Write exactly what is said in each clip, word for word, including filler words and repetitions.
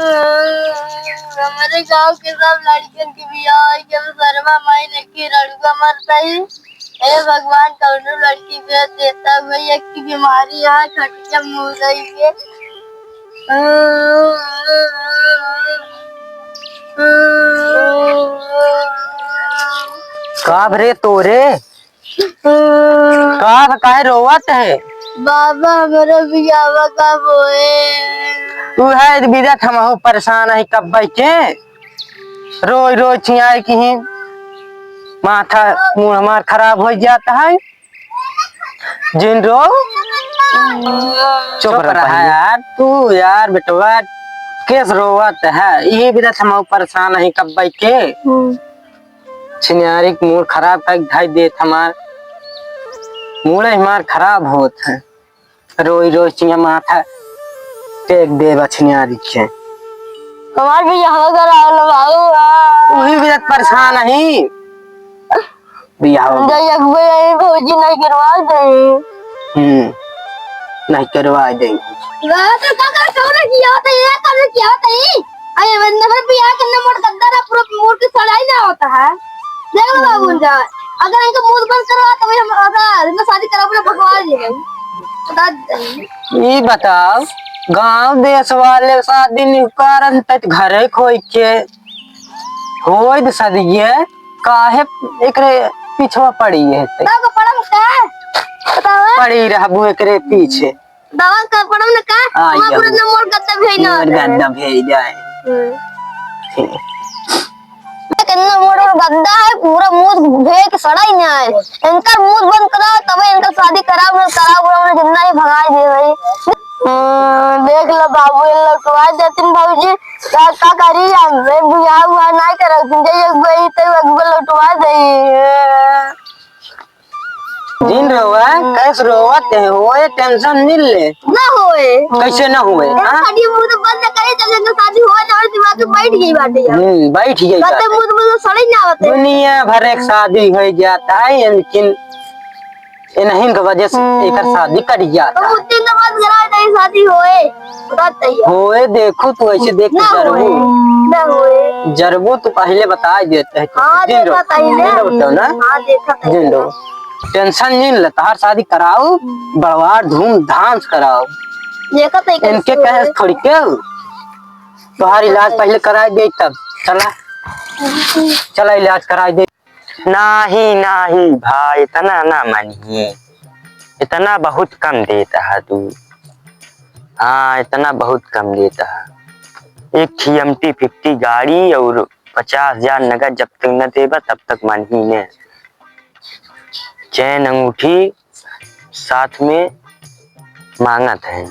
हमरे गाँव के सब लड़कियन के बियाह होइ गए, सरवा माई लेके रड़ुआ मरता ही। हे भगवान, कौनो लड़की भेज देता हुआ, एक की बीमारी है, खटिया मुँह रही है। का भरे तोरे? का भ-, काहे रोवत है? बाबा, हमरे बियाहवा कब होए? तू है बिदत, हमहू परेशान है कब के। रोज रोज चियाई की ही माथा मूड हमार खराब होइ जाता है। जिन रो, चुप चुप रह रहा पहले। यार, तू यार बेटवा, केस रोवत है, यही बिदत हमहू परेशान है कब के। हम्म। छिनियारी के मूड खराब कर धाई देत हमार, मूड हमार खराब होत है। रोई रोई चिया माथा टेक देबा छिनियारी के। हमार बियाह करा लो बाबू। वही भी परेशान नहीं। बियाह हो गया। जय अकबर, यही भौजी नहीं करवा दे। हम्म, नहीं करवा दे। बाबा तो का कर, कौन किया होता है, ये कर किया होता है? अरे बंदे पर बियाह करने मोड़ गद्दा ना, पूरा मोड़ के सड़ाई ना होता है। देख लो बाबू जा, अगर इनका मुंह बंद करवा तो भाई हम, अगर इनका शादी करा, पूरा भगवान जी भाई। बता दे। ई बताओ, गांव देश वाले शादी नहीं कारण तक घरे खोई के होई त सदिये, काहे एकरे पिछवा पड़ी है ते? तब पड़म का? बताओ। पड़ी रहबू एकरे पीछे। दवा का पड़म न का? आ, वहाँ पूरा जाओ। इतना मोड़ गद्दा भेज ना मोड़ होता है। गद्दा भेज जाए। हम्म। ठीक। इतना मोड़ और गद्दा है, पूरा मुंह भेज के सड़ा ही ना है। इनका मुंह बंद करा, तबे इनका शादी करा, मैं करा, पूरा उन्हें जिंदा ही भगाई दे भाई। हम्म, देख लो बाबू, इन लोग तो आज देतीन भौजी, का, का करी हम? मैं बियाह हुआ ना करे, तुम जाइए, एक बार, एक बार लौटवा दे। जिन रोवा, कैस रोवत है, होए, tension मिल ले। ना होए। कैसे ना होए, ए, हाँ? शादी मुंह तो बंद करे, चले तो शादी होए, तो हमारे दिमाग में बैठ गई बात है यार। हम्म, बैठ गई बात कहते है। मुंह तो, मुंह तो सड़े ना होते। दुनिया भर एक शादी हो जाता है, लेकिन इन्हीं के वजह से एकर शादी कट जाता तो है। मुंह तीन बात करा, नहीं शादी होए। बात सही है। होए, देखो, तू ऐसे देख के ना जरबू। होए, ना होए। जरबू, तू पहले बता देते हैं। हाँ, जिन देखा रहो। था इन्हें। जिन रहो, बताओ ना। हाँ, देखा था जिन इन्हें। रहो। Tension नहीं ले, तहार शादी कराऊ, बड़वार धूमधाम से कराऊ। देखा था इनके कैसे कहे होए। थोड़ी के, तोहार इलाज पहले कराई दे तब। चला, चला इलाज कराई दे। नाही, नाही भाई, इतना ना मानिए, इतना बहुत कम देता है तू। हाँ, इतना बहुत कम देता है। एक ही M T fifty गाड़ी और पचास हजार नगद जब तक न देबा, तब तक मानही ने। चैन अंगूठी साथ में मांगत है।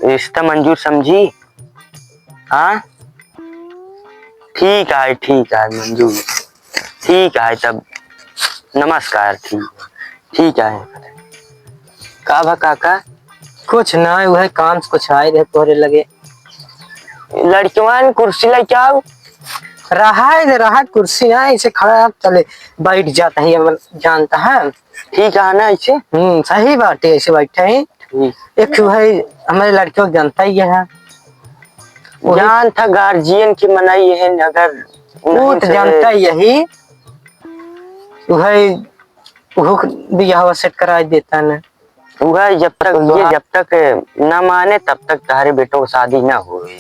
रिश्ता मंजूर समझी? हाँ, ठीक है, ठीक है, मंजूर। ठीक है, तब नमस्कार। ठीक, ठीक है। का बा काका? कुछ ना, वह काम से कुछ आए रहे तोहरे लगे। लड़कवान कुर्सी लेके आओ। रहा है, रहा कुर्सी ना, इसे खड़ा चले, बैठ जाता है, ये जानता है। ठीक है ना, ऐसे? हम्म, सही बात है, ऐसे बैठे हैं। ठीक। एक ठो है, हमारे लड़कियों को जानता ही है। वही जान था गार्जियन की मनाई है, अगर वो नहीं तो से जानता ही यही, वही, वो बियाह सेट करा देता ना। वह जब तक, ये जब तक ना माने, तब तक तुम्हारे बेटों की शादी ना होए।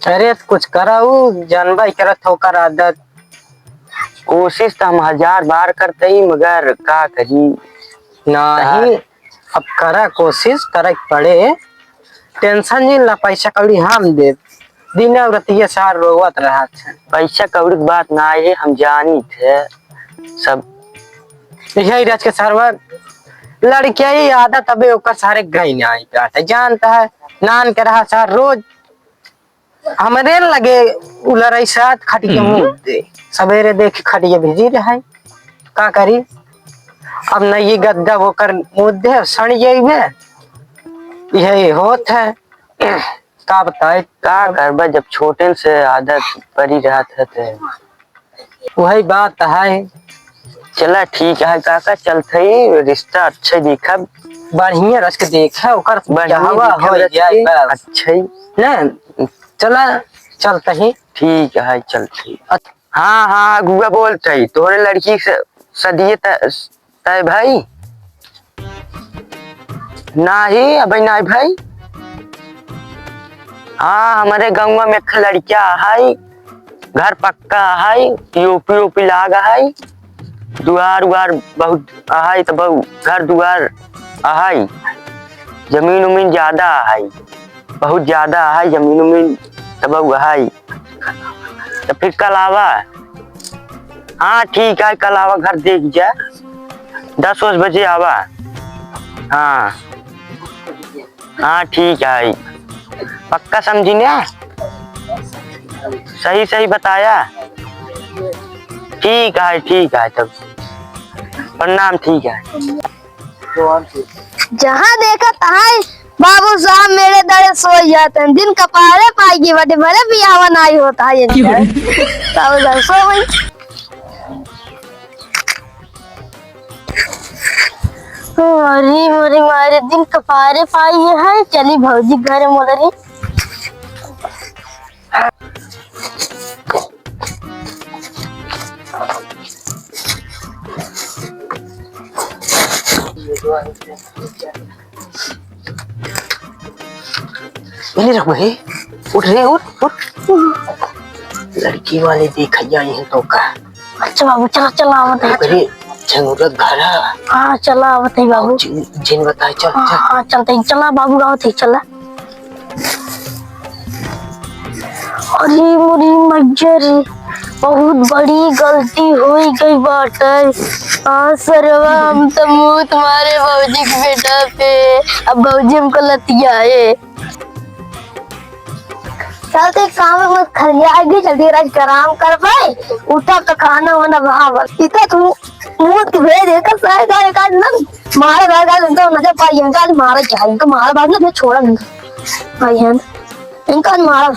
अरे, कुछ करा, वो जानबा ही करत होकर आदत। कोशिश तो हम हजार बार करते ही, मगर का करी? नाही, अब करा कोशिश, करे के पड़े। Tension नहीं ला, पैसा कौड़ी हम देब। दिन और रतिया सार रोवत रहत है। पैसा कौड़ी के बात ना है, हम जानी थे सब। यही रच के सरवा लड़किया ही आदत, अबे ओकर सारे गई ना आई बात है, जानता है, नान के रहा सार रोज हमरे लगे उलरई साथ खटिया हम्म। मुँह दे। सवेरे देख खटिया भेजी रहे। का करी? अब न ये गद्दा ओकर मुँह दे, सड़ जइबे। यही होत है। का बताए? का करबा, जब छोटे से आदत पड़ी रहत है तो। वही बात है। चला ठीक है काका, चलत ही, रिश्ता अच्छे देखब। बढ़िया रच के देख है, ओकर बढ़िया बियाहवा देखा हो रच जाए के। बस। अच्छा ही। ना, चला, चलते ही। ठीक है, चलते ही। अच्छा। हाँ, हाँ, अगुआ बोलत ही, तोहरे लड़की से सदिये त-, तय भाई? नाही, अबे नाही भाई। हाँ, हमरे गउँवा में एक लड़किया है, घर पक्का है, टोपी ओपी लाग है, दुआर उआर बहुत है, तब घर दुआर है, जमीन उमीन ज्यादा है, बहुत ज्यादा है जमीन उमीन, तब है। तो फिर कल आवा। हाँ, ठीक है, कल आवा, घर देख जा, दस वस बजे आवा। हाँ, हाँ, ठीक है, पक्का समझी ना, सही सही बताया। ठीक है, ठीक है, तब प्रणाम, ठीक है। जहाँ देखा तहाँ बाबू साहब मेरे दरे सोई जाते हैं। दिन कपारे पाई की बटे भले बियाहवा नाई होता है इनका। बाबू साहब सो गई। अरे मोरी मारे, दिन कपारे पाई है। चली भौजी घर मोलरी। इन्हें रखो हे, उठ रे, उठ, उठ। लड़की वाले देखा जाए हैं तो का। अच्छा बाबू, चला, चला, आवत है, अरे, झंगुरा घरा। हाँ, चला, आवत है बाबू। जिन, जिन बताए, चल, हाँ, चल। हाँ, चलते ही, चला बाबू, आवत है, चला। अरे मोरी मैया रे, बहुत बड़ी गलती होई गई बाटे। हाँ सरवा, हम तो मूत मारे भौजी के बेटा पे। अब भौजी हमको लतियाए। चल, ते काम में खलिया गई, जल्दी राज आराम कर भाई। उठा तो खाना वाना बहावल। इतना तू मूत के भेज दे कर सारे सारे काट ना। मारे भाई का इनका नजर पाई, इनका आज मारा क्या, इनका मारा बाद ना फिर छोड़ा नहीं। भाई है ना, इनका आज मारा।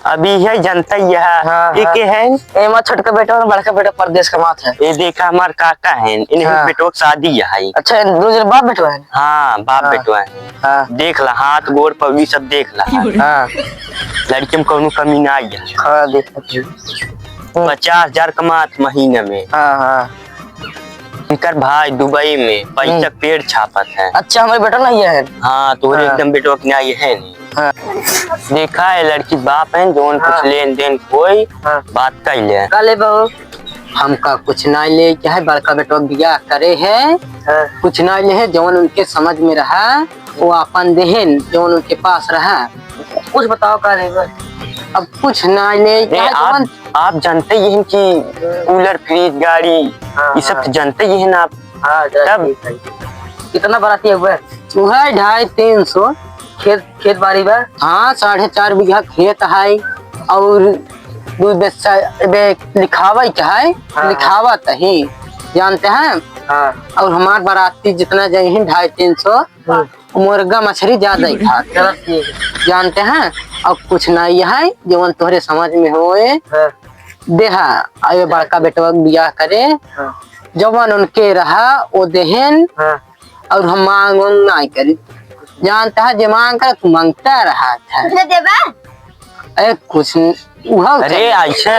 अभी है जनता यह हाँ, एक हाँ। है। ए, हमार छोटका बेटा और बड़का बेटा परदेस कमात है। ये देखा, हमार काका है, इन्हें हाँ। बेटवा के शादी है। अच्छा, इन दोनों जन बाप बेटवा है? हाँ, बाप हाँ। बेटवा है। हाँ। देख ला, हाथ गोड़ पगड़ी सब देख ला। हाँ। लड़की में कौनो कमी ना आई है। हाँ, देख सकते हैं। पचास हजार कमात महीने में। हाँ, हाँ। इनकर भाई दुबई में पैसा हम्म। पेड़ छापत है। अच्छा, हमारे बेटा नहीं है। हाँ, तोहरे हाँ। एकदम बेटवा के नहीं है नहीं। हाँ। देखा है, लड़की बाप है, जौन कुछ हाँ। लेन देन कोई हाँ। बात कर ले। का ले बहू? हमका कुछ ना ले के है, बड़का बेटवा बियाह करे है, हाँ। कुछ ना ले है, जौन उनके समझ में रहा, वो आपन देहेन, जौन उनके पास रहा। कुछ बताओ का ले बा? अब कुछ ना ले के अरे है, आप जौन आप जानते ही हैं कि कूलर, फ्रिज, गाड़ी, हाँ, ये सब हाँ। तो जानते ही हैं ना आप। हाँ, जरा तब ठीक है। कितना बराती है हुआ? वह ढाई तीन सौ। खेत, खेत बाड़ी बा? हाँ, साढ़े चार बीघा खेत है और दो बेस्सा, बे, लिखावत है, हाँ, हाँ। लिखावत ही, जानते हैं? हाँ। और हमार बराती जितना जाए हैं, ढाई तीन सौ, हाँ। मुर्गा मछली ज्यादा ही खात है। चलो ठीक है। जानते हैं, अब कुछ नहीं है, जवन तोहरे समझ में होए, हाँ। देहा, अबे बड़का बेटवा के बियाह करे, हाँ। जवन उनके रहा, वो देहेन, हाँ। और हम मांग वांग नहीं करी। जानता है, जे मांग करे, तू मांगता रहा था। तुझे देबा? अरे, कुछ नहीं, उहाँ अरे, चल। ऐसे,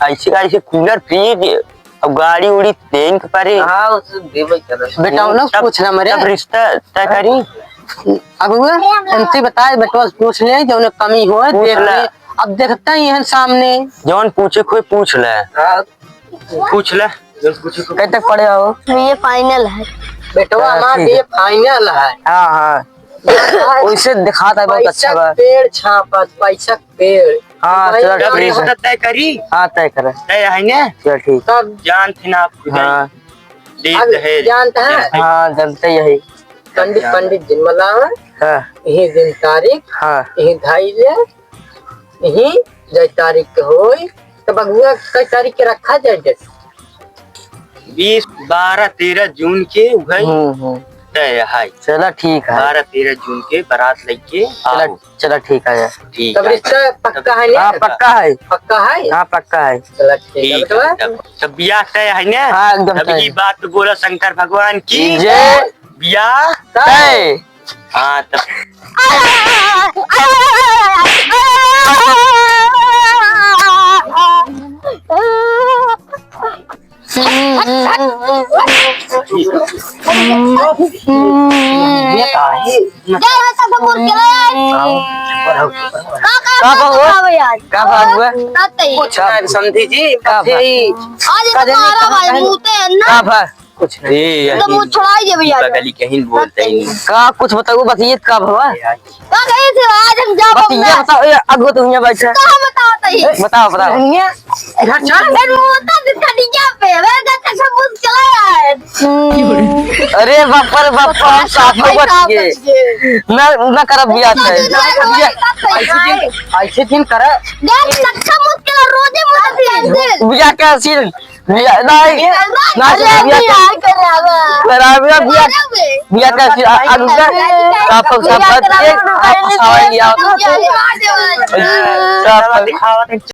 ऐसे, ऐसे कूलर, फ्रिज, अब गाड़ी उड़ी देन के परे। हाँ, उसे देबे करे। बेटा, उन्हें तब, पूछ रहा मेरे। तब रिश्ता तय करी। अब वो उनसे बताए, बेटवा से पूछ ले, जो उन्हें कमी हो, पूछ देख ले। ले। अब देखता ही है सामने। जौन पूछे कोई पूछ ले। हाँ। पूछ ले। जौन पूछे कोई कब तक पढ़े हो? बीए फाइनल है। बेटवा, हाँ, हमार ठीक है। बीए फाइनल है। हाँ, हाँ। वैसे दिखाता है, बहुत अच्छा पैसा बा। पेड़ छापत, पैसा पेड़। हाँ, भाई, चलो, हम ठीक है। रिश्ता तय करी। हाँ, तय करा। तय है ना? चलो, ठीक। तब जान थी ना आप खुद ही। हाँ। दे अब दहेज। जानता है? हाँ, जानते ही है। पंडित, पंडित जिनमला है। हाँ। यही दिन तारीख, हाँ। यही धाई ले, यही जय तारीख के होई, तो बगुआ कई तारीख के रखा जाए डेट? बीस, बारह, तेरह जून के उहई हम्म, हम्म। तय है। चला ठीक है। बारह, तेरह जून के बारात लेके चला, आओ। चला ठीक है यार। ठीक तब है। रिश्ता पक्का है ना? हाँ, पक्का है। पक्का है? हाँ, पक्का है। चला ठीक है, ठीक है, बेटवा। तब, तब बियाह तय है ना? हाँ, एकदम तब तय। ये बात बोला शंकर भगवान की जय। बियाह तय। हाँ, तब का भा हुआ? का भा हुआ? कुछ ना, समधी जी, का भा? आज तो मारा भाई, मुँह ते है ना। का भा? कुछ नहीं। ए, तो मुँह छोड़ाई दे भैया। पगली कहीं बोलते ही नहीं। का कुछ बताओ, बस ये का भवा? का कही थी, आज हम जाब बस ये अपना। बताओ, ए, अगो तुम यहाँ बैठे। का बताओ तई? बताओ, बताओ। इधर चल। ए, मुँह तो दिखा दी क्या पे? वे का कसम मुँह चला यार। अरे बाप रे बाप, हम साफ बच गए। ना, ना करब बियाह से। ऐसे दिन, ऐसे दिन करा। यार, अच्छा मुँह के रोजे मुँह बियाह का सीन। बिया-, नहीं, ना अरे, बिया बिया कर। करावे, बिया, करावे। बिया का, आ, आ, रुक जा। अरे, साफ, साफ, बिया साफ, करावे, एक, आप सावन लिया। बिया करावे। साफ, साफ।